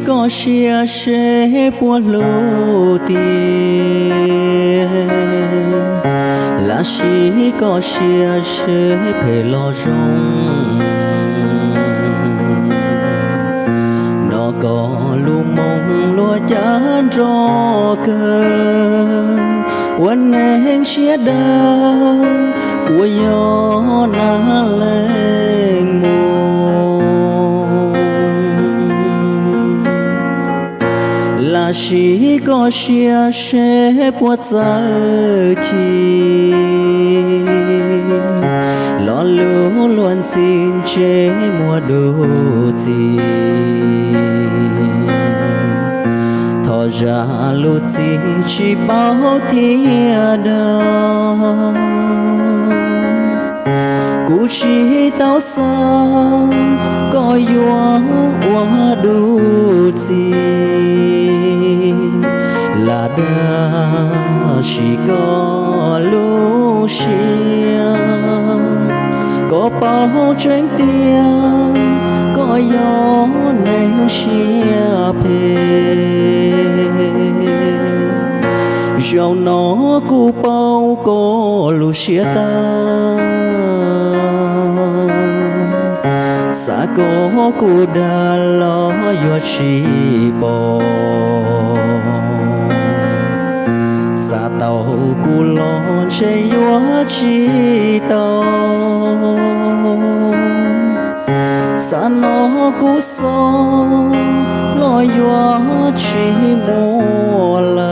Koj siab seb puas hlub tiag, lam sim koj siab seb phem los zoo. Nov koj lub moo luag cav nrov kawg, ua neeg siab dawb puas yog nab leej muag. Lam sim koj siab seb puas txawj ci, lo lus luag ntxhi ntsej muag dub txi. Thov zam lub txim tsis paub tiag dab. Kuv tsis tau xav koj yuav ua dub txi, lam dag sim koj lub siab. Koj paub tseeb tiag koj yog neeg siab phem. Zaum no kuv paub koj lub siab tag, xav kom kuv dag los yuav tsis pom, xav tau kuv los ntshe yuav tsis tau. Xav no kuv xav los yuav tsis muaj lawm.